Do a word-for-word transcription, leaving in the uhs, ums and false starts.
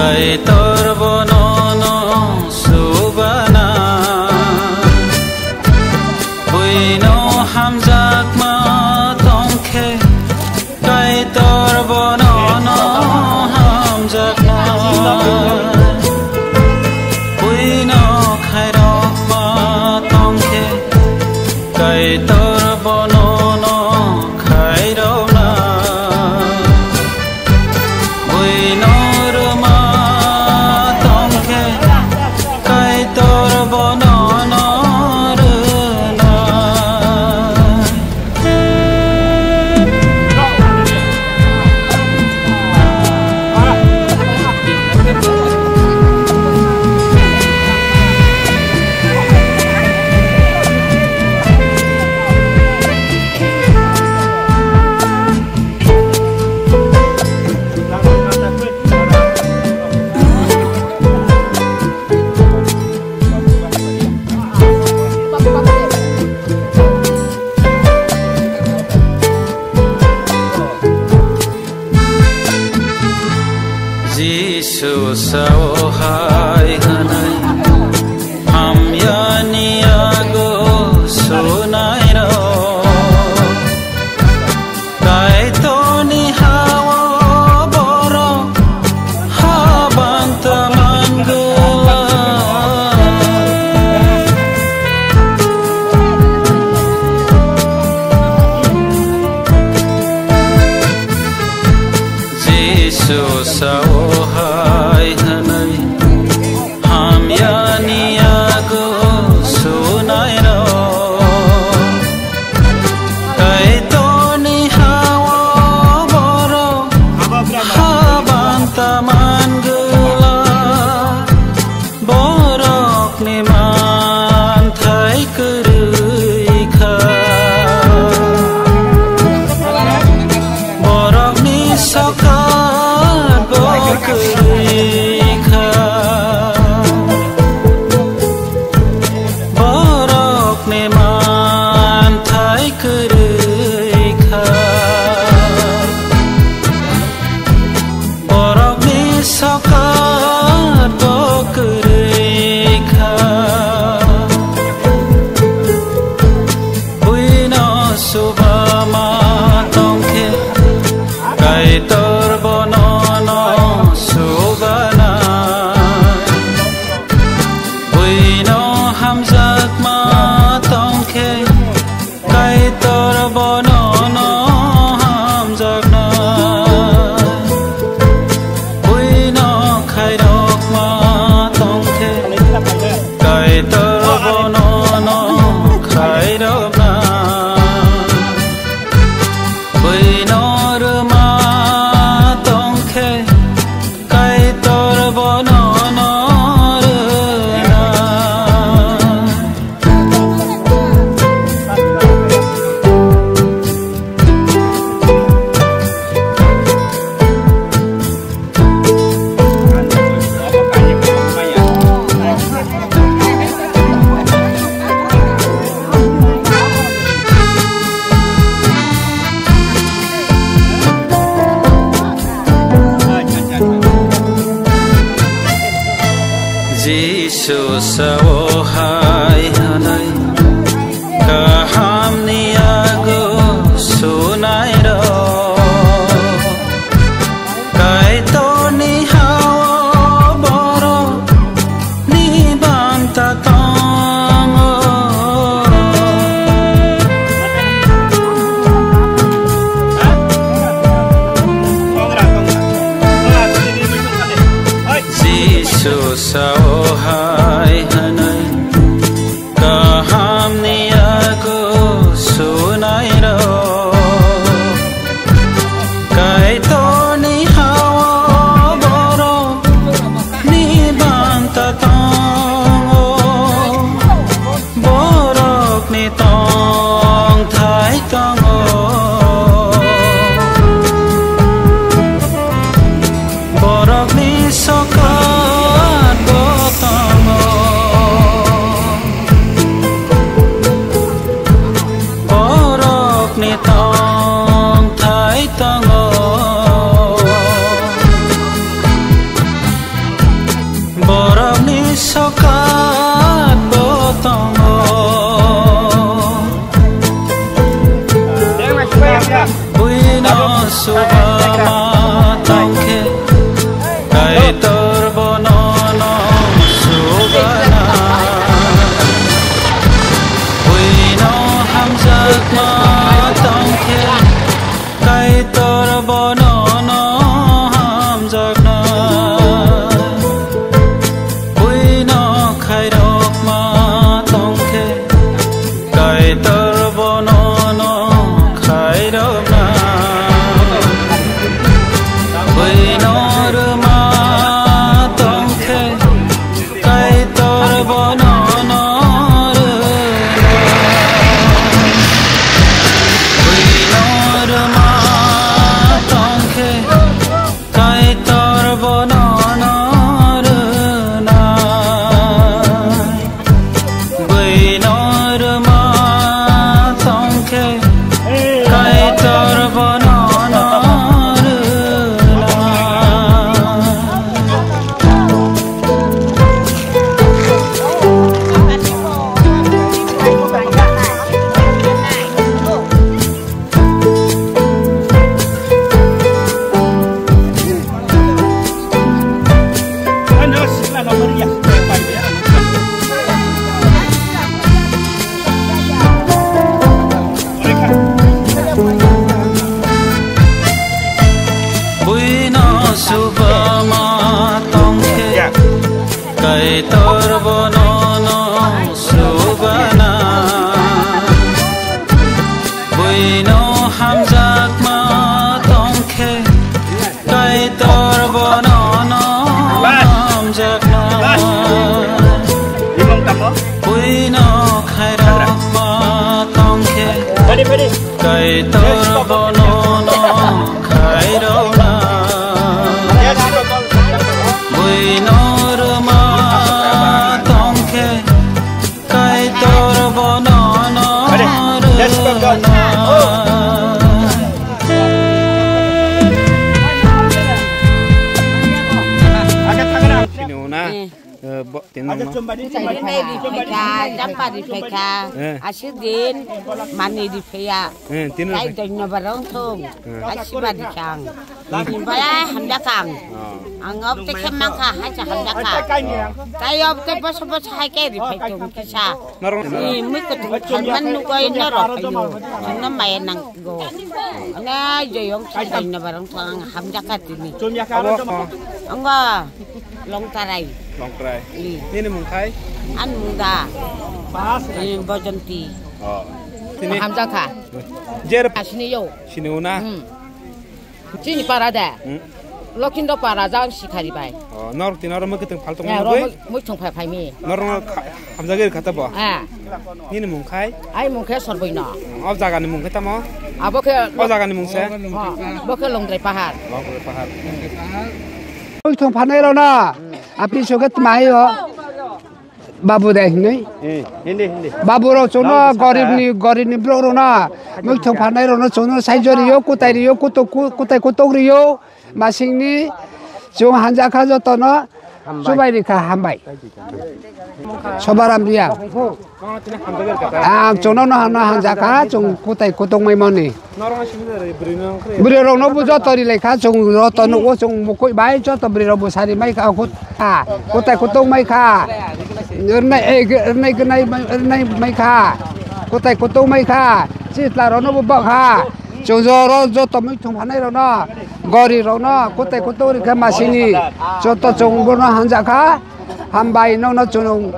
Kaitor bono no subana, buino hamjakma tongkhe, Kaitor bono no hamjakna, buino khairokma tongkhe, Kaitor bono no khairokna. Buino rwma tongkhe, Kaitor bono no rwna. Jisu sao hai hwnwi, hamyani yago sunairok. Kaitorni ha-o borok habanta mangwlak. Jisu sao hai hwnwi, hamyani yago sunairok. Kaitorni ha-o borok habanta mangwlak. Borokni manthai kwrwi kha. Borokni sokat bo kwrwi kha. Borokni manthai kwrwi kha. Borokni sokat bo kwrwi kha. Buino subama tongkhe, Kaitor bono no subana. Buino hamjakma tongkhe, Kaitor bono no hamjakna. Buino khairokma tongkhe, Kaitor bono no khairokna. Buino rwma tongkhe, Kaitor bono no rwna. Jisu sao hai hwnwi, kahamni yago sunairok. Kaitorni ha-o borokni banta tongo. Jisu sao hai hwnwi, kahamni yago sunairok. Kaitorni ha-o borokni banta tongo. Borokni tongthai tongo. Borokni sokat bo Subama tongkhe, Kaitor bono no subana. Buino hamjakma tongkhe, Kaitor bono no hamjakna. Buino khairokma tongkhe, Kaitor bono no khairokna. Buino rwma tongkhe, Kaitor bono no rwna. Sini una. Eh. Eh, bo-, tin nong no. Rinai ri phaikha, jampa ri phaikha, Eh. Aswk din mani ri phaiya. Eh, tin nong. Tai doino barong thung, Eh. Ai siba ri chang. Ni baya hamjakha ang. Oh. Ang obte khe mankha, hai cha hamjakha. Oh. Tai obte boso boso hai khe ri phai thung kisa. Norong. Ni mui kutung tharman nugoi norok phaio. Chwngno maya nang. Go. Ana joyong chai na barang thang hamjakha tini. Abo, oh. Angga Longtarai. Longtarai. I. Nini mung khai? An mungda. I, Bojonti. Oh. Tini. Hamjakha. Jer. Asini yo. Sini una. Hmm. Chini para da. Hmm. Lokhindra para jang sikhari bai. Oh, nor tin oro mukitwng phal tong Ya, nugui? Ro mui thung phai phai mi. Nor no kha-, hamjagir kata bo? Ah. Nini mung khai? Ai mung khe Sorboino. O jaga ni mung khe tamo? Abo khe O jaga ni mung se? Ah, bo khe Longdrai Pahar. Longdrai Pahar. Oi thung phanai rona. Api soket mai o. Babu de hinui. Eh, hindi, hindi. Babu rok chungno Babu saka. Gorib ni, gorib ni borok rok no. Muithung phanai rok no chungno saijo riyo, kutai riyo, kutuk, ku-, kutai kutuk riyo. Masing ni chung hanja kha joto no. Hambai. Chubai rikha hambai. Sobaram riya. Ang chungno no hano hanja kha, chung kutai kutuk mai mani. Bwrwi rok no bo joto ri lai kha, chwng joto nugo, chwng mukui bai joto bwrwi rok bo sari mai kha, kut-, ah, kutai kutung mai kha, rwnai, eh, rwnai, rwnai, rwnai mai kha, kutai kutung mai kha, chwla rok no bo ba kha, chwng joro joto muithung phanai rok no, gori rok no, kutai kutung ri kha masini, joto chwng bono hanja kha, hambai nokno chwng